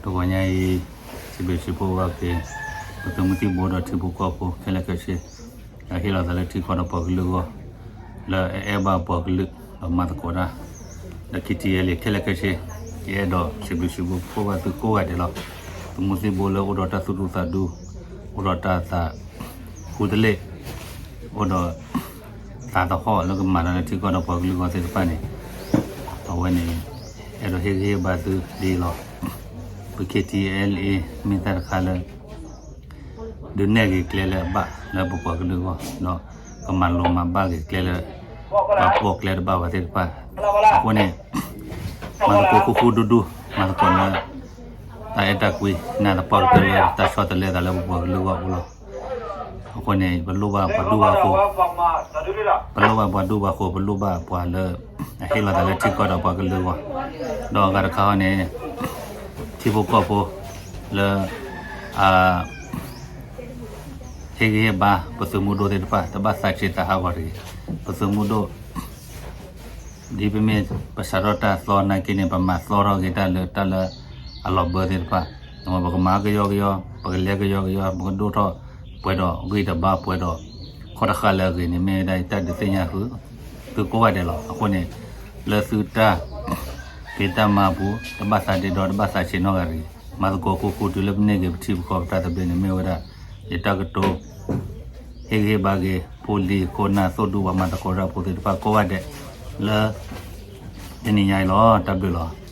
တဂီၤညါအံၤ စံးဘျုးစံးဖှိၣ်ဘၣ်က့ၤ ပသုးမုၢ်သံၣ်ဘိဒီးထံဖိကီၢ်ဖိခဲလၢာ်ခဲဆ့ ဒီးဟ့ၣ်လီၤသးလၢထံကီၢ်ဒီးပှၤကလုာ်အဂီၢ် လၢအအဲၣ်ဘၣ်ပှၤကလုာ် ဒီးမၤသကိးတၢ် ဒီး K T L A ခဲလၢာ်ခဲဆ့ ယအဲၣ်ဒိးစံးဘျုးစံးဖှိၣ်ဘၣ်သုကိးဂၤဒဲးလီၤ. သုးမုၢ်သံၣ်ဘိလၢအိၣ်ဒီးတၢ်သူၣ်ဒူသးဒူ အိၣ်ဒီးတၢ်သး ဃူတလ့ၢ် အိၣ်ဒီး သးသဟီၣ်လၢကမၤတၢ်လၢထံကီၢ်ဒီးပှၤကလုာ်အဂီၢ်သ့ၣ်တဖၣ်န့ၣ် အဝဲန့ၣ် အဲၣ်ဒိးဟ့ၣ်ဂံၢ်ဟ့ၣ်ဘါသုဒ်အံၤလီၤ. ပ K T L A မ့ၢ်တၢ်တခါလၢ ဒုးနဲၣ်ဂ့ၤကျဲလၢအဘၣ်လၢပပှၤကလုာ်အဂီၢ် ဒီးကမၤလိၤမၤဘၣ်ဂ့ၤကျဲလၢ ပှၤပိာ်ကျဲတဘၣ်ဝဲသ့ၣ်တဖၣ် အဃိန့ၣ် မၤသကိးဃူဃူဒူဒူ မၤသကိးလၢ တၢ်အဲၣ်တၢ်ကွံ နာ်သပှၢ်ကတၢၢ်လၢတၢ်ဆီတလဲသးလၢပပှၤကလုာ်အဂီၢ်အဃိလီၤ. အဃိန့ၣ် ပလိၣ်ဘၣ်ပှၤဒူၣ်ပှၤဃိၤ ပလိၣ်ဘၣ်ပှၤဒူၣ်ပှၤဃိၤ ပလိၣ်ဘၣ်ပှၤလၢ အဟ့ၣ်လီၤသးလၢထံကီၢ်ဒီးပှၤကလုာ်အဂီၢ် ဒီးအဂၤတခါအံၤန့ၣ် ထံဖိကီၢ်ဖိ လၢ အ ဟ့ၣ်ဂံၢ်ဟ့ၣ်ဘါ ပသုးမုၢ်ဒိၣ်သ့ၣ်တဖၣ် တဘၣ်သးဆံးသးဟးဂီၤတဂ့ၤ. ပသုးမုၢ်ဒိၣ် ဒ်ပမ့ၢ်ပစးထီၣ်တၢ်သီနာ်က့န့ၣ် ပမၤသီထီၣ်က့ၤတၢ်လၢတၢ်လၢအလီၤဘၢသ့ၣ်တဖၣ် ပကမၤကယီကယီ ပကလဲကယီကယီ ပကဒိၣ်ထီၣ် ပှဲၤဒီးဂံၢ်တဘါပှဲၤဒီး ခီၣ်တဃာ်လၢအဂ့ၤန့ၣ် မ့ၢ်ဝဲဒၣ်တၢ်ဒုးသ့ၣ်ညါဃုာ် သုကိးဂၤဒဲးလီၤ. အဃိန့ၣ် လၢသုတၢ်ဖံးတၢ်မၤအပူၤ တဘၣ်သးဒ့ဒီ တဘၣ်သးဆံးနီတဂၤတဂ့ၤ. မၤသကိးဃူဃူတုၤလၢပန့ၢ်က့ၤပထံပကီၢ်ပတၢ်သဘျ့န့ၣ် မ့ၢ်ဝဲဒၣ် ယတၢ်ကတိၤ ဟ့ၣ်ဂံၢ်ဟ့ၣ်ဘါက့ၤ ဖိလံၤခိၣ်နၢ်သိၣ်ဒူပှၤမၤသကိးတၢ်ဖိသ့ၣ်တဖၣ်ကိးဂၤဒဲး လၢ တနံၤညါအံၤလီၤ. တၢ်ဘျုးလီၤ.